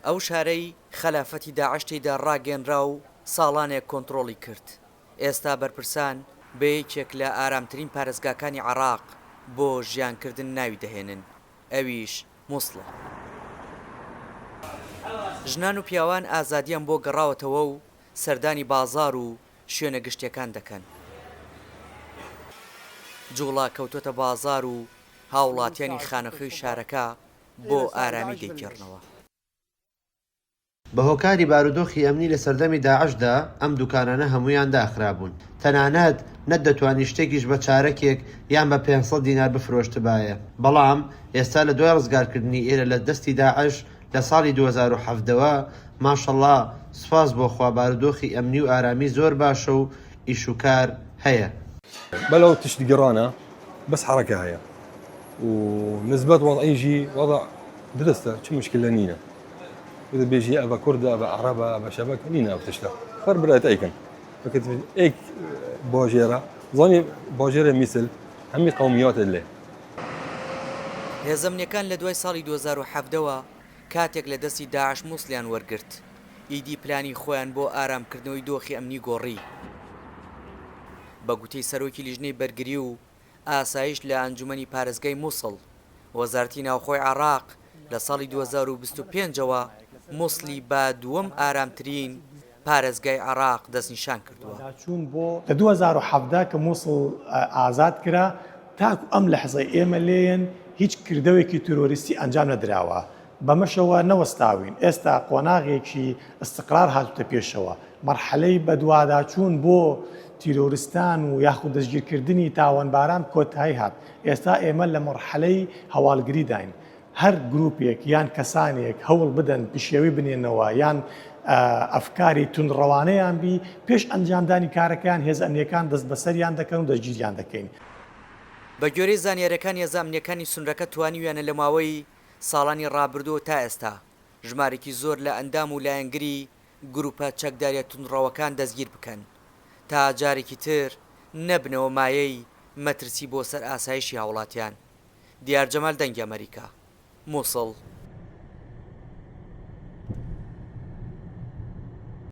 ئەو شارەی خەلافەتی داعش تێیدا ڕاگەیەنرا و ساڵانێک کۆنتڕۆڵی کرد، ئێستا بەرپرسان بە یەکێک لە ئارامترین پارێزگاکانی عێراق بۆ ژیانکردن ناوی دەهێنن، ئەویش موسڵە. ژنان و پیاوان ئازادییان بۆ گەڕاوەتەوە و سەردانی بازاڕ و شوێنە گشتییەکان دەکەن. جوڵە کەوتووەتە بازاڕ و هاوڵاتیانی خانەخوێی شارەکە بۆ ئارامی دەیگێڕنەوە. بە هۆکاری بارودۆخی ئەمنی لە سەردەمی داعشدا ئەم دوکانانە هەموویان داخرابوون، تەنانەت نەتدەتوانی شتێکیش بە چارەکێک یان بە 500 دینار بفرۆشتبایە، بەڵام ئێستا لە دوای ڕزگارکردنی ئێرە لە دەستی داعش لە ساڵی 2017 وە ماشەڵا سوپاس بۆ خوا بارودۆخی ئەمنی و ئارامی زۆر باشە و ئیش و کار هەیە. بەلەو تشت گرانە بەس حەرەکە هەیە و نسبەت وەزعی ژی وەزع درستە چ مشکلە نینە بێژی ئەڤە کوردە ئەڤە عەرەبە ئەڤە شەبەک نینە ئەو تشتە هەر برایت ئەیکەن وەکت ئێک باژێرە زانی باژێرە میسل هەمی قەومیاتە لێ. هێزە ئەمنیەکان لە دوای ساڵی 2017 وە کاتێک لە دەستی داعش موسڵیان وەرگرت، ئیدی پلانی خۆیان بۆ ئارامکردنەوەی دۆخی ئەمنی گۆڕی. بە گوتەی سەرۆکی لیژنەی بەرگری و ئاسایش لە ئەنجومەنی پارێزگای موسڵ، وەزارەتی ناوخۆی عێراق لە ساڵی 2025 ەوە موسڵی بە دووەم ئارامترین پارێزگای عێراق دەستنیشان کردووە. لە 2017 کە موسڵ ئازاد کرا تاکو ئەم لەحزەی ئێمە لێیەن هیچ کردەوەیەکی تیرۆریستی ئەنجام نەدراوە، بەمەشەوە نەوەستاوین، ئێستا قۆناغێکی ئیستقرار هاتووتە پێشەوە، مەرحەلەی بەدواداچوون بۆ تیرۆرستان و یاخود دەستگیرکردنی تاوانباران کۆتایی هات، ئێستا ئێمە لە مەرحەلەی هەواڵگریداین، هەر گروپێک یان کەسانێک هەوڵ بدەن پشێوی بنێنەوە یان ئەفکاری توندڕەوانەیان بی، پێش ئەنجامدانی کارەکەیان هێزە ئەمنییەکان دەستبەسەریان دەکەن و دەستگیریان دەکەین. بەگوێرەی زانیارییەکان هێزە ئەمنییەکانی سنورەکە توانیویانە لە ماوەی ساڵانی ڕابردووەوە تا ئێستا ژمارێکی زۆر لە ئەندام و لایەنگری گروپە چەکداریە توندڕەوەکان دەستگیر بکەن تا جارێکی تر نەبنەوە مایەی مەترسی بۆ سەر ئاسایشی هاوڵاتیان. دیار جەمال دەنگی ئەمەریکا، موسڵ.